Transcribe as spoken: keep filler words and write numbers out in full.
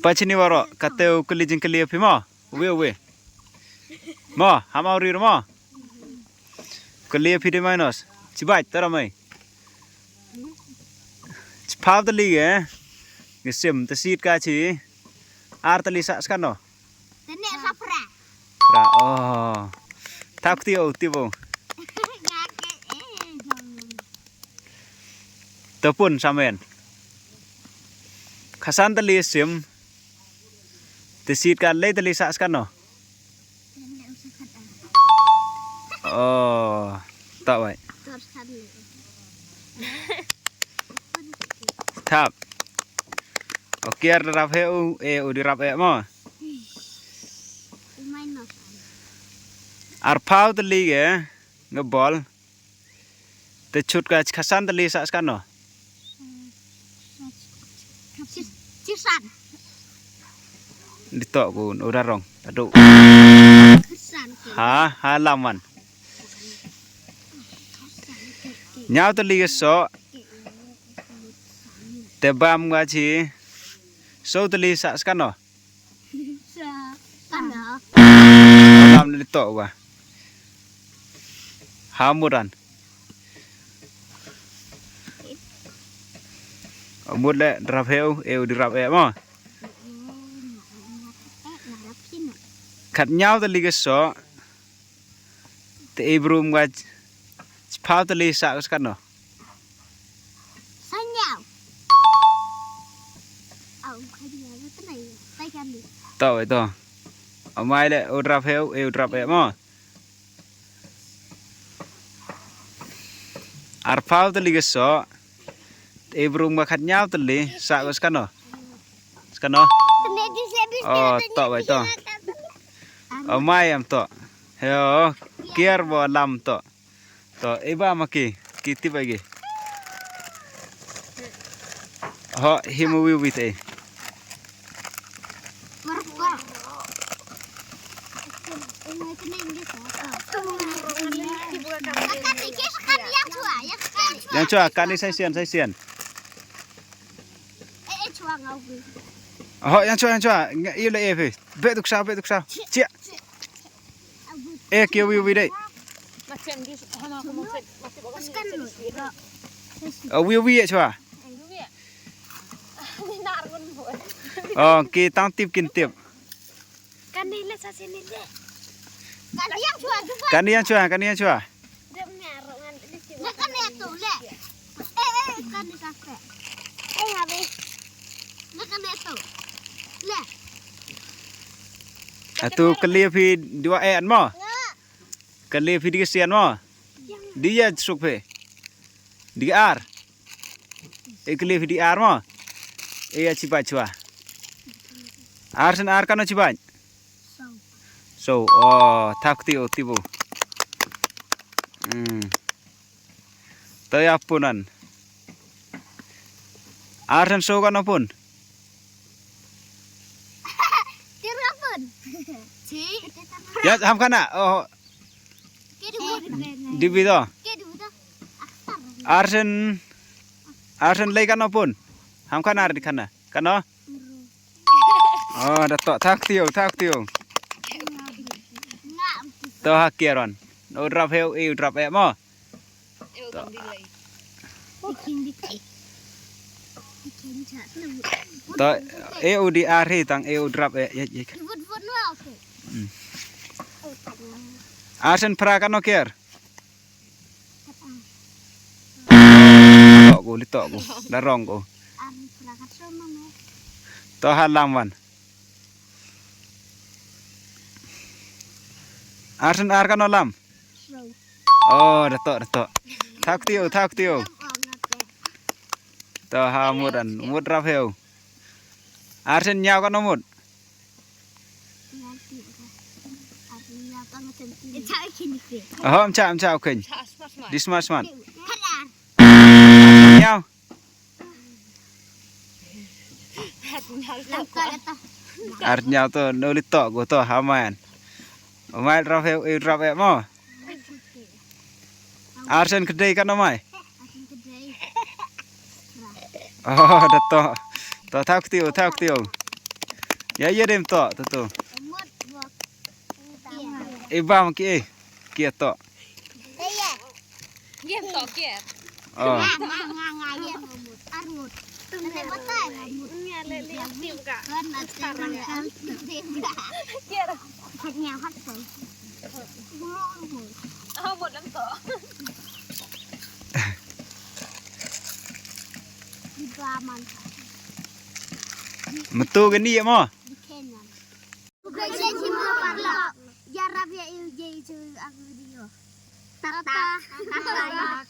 Pa chini waro, kate u kylli jingkylli phi mo. Uwi, uwi. Mo, ham au ri mo. Kylli phi di minus. Chibai, tara mai. Chiphaw tylli ge. Ngisim, te sit ka chi. Ar tylli sa skan no. Tene sa pra. Pra, oh. Thak ti o, ti bo. Tapun samen. Khatsan tylli sim. Te sit ka le tylli sa skan no. Oh, tak bai. Thap. Okay, ar rap he u, e u di rap e mo. Arphaw tylli ge, nge bol. Te chut ka khatsan tylli sa skan no. Chisan. Di to ku, u da rong. Aduh. Ha, ha lam man. Nyaw tylli ge so. Te bam ga chi. So tylli sa skan no. Sa skan no. Lam ni to wa. Ha muran. Mut le drap heu, eu di rap e mo. Khat nyaw tylli ge so. Te i brum ga chiphaw tylli sa skan no. Sanyaw. Au, kadi ya, trai, trai kan di. To, to. Amai le, u drap heu, eu drap e mo. Arphaw tylli ge so. Te i brum ga khat nyaw tylli sa skan no. Skan no. Oh, to bai to. Amai am to. Heo, kiar bo lam to. To, iba ma ki, ki tip agi. Ho, hi mu wi wi te. Yang chua, kani sai sian, sai sian. Ho, yang chua, yang chua. Nga, iyo le e phi. Be duk sa, be duk sa. Chia. E, kio wi wi dei. Wi wi e chua. Oh, ki tang tip kin tip. Kani le sa sini le. Kani yang chua, kani yang chua. Dem nya ro ngan le si. Le kani tu le. Eh, eh, kani ka se. Eh, habe. Le kani tu. Le. Atu kali phi dua e an mo. Kali phi di kesian mo. Di ya suk phi. Di ar. E kali phi di ar mo. E ya chibai chua. Ar sen ar kano chibai. So, oh, thak ti o ti bo. Hmm. To ya punan. Ar sen so kano pun. Tira pun. Chi. Ya, ham kana. Oh. Dibi to. Arsen, arsen lei kano pun. Ham kana ar di kana. Kano? Oh, da to thak tio, thak tio. To ha kiaron. U drap heu, e u drap e mo. To. To, e u di ar hi tang e u drap e, ye, ye. Hmm. Arsen pra kano kiar. To ko, li to ko. Da rong ko. To ha lam wan. Arsen ar kano lam. Oh, da to, da to. Thak tio, thak tio. To ha mut an, mut rap heu. Arsen nyaw kano mut. Aho, mcha, mcha, okay. Di smat, smat. Nyaw. Ar nyaw to, no li to, go to, ha man. Amai rap heu, e rap e mo. Arsen kedei kano mai. Oh, da to. To thak tio, thak tio. Ya, ya dem to, to, to. Ibam ki, ki to. Game to, game. Oh. Nga, nga, nga, ya, ngamut. Arngut. Ane batai, ngamut. Nga, le, le, tim ka. Kan, na, tim ka. Tim ka. Kier. Hanya hak tu. Ah, mut lang to. Di ba man. Metu ke ni mo? Di Kenya. Oke, jadi mo parlo. Ya, Rabia, ya, ya, ya, aku video. Tata. Tata.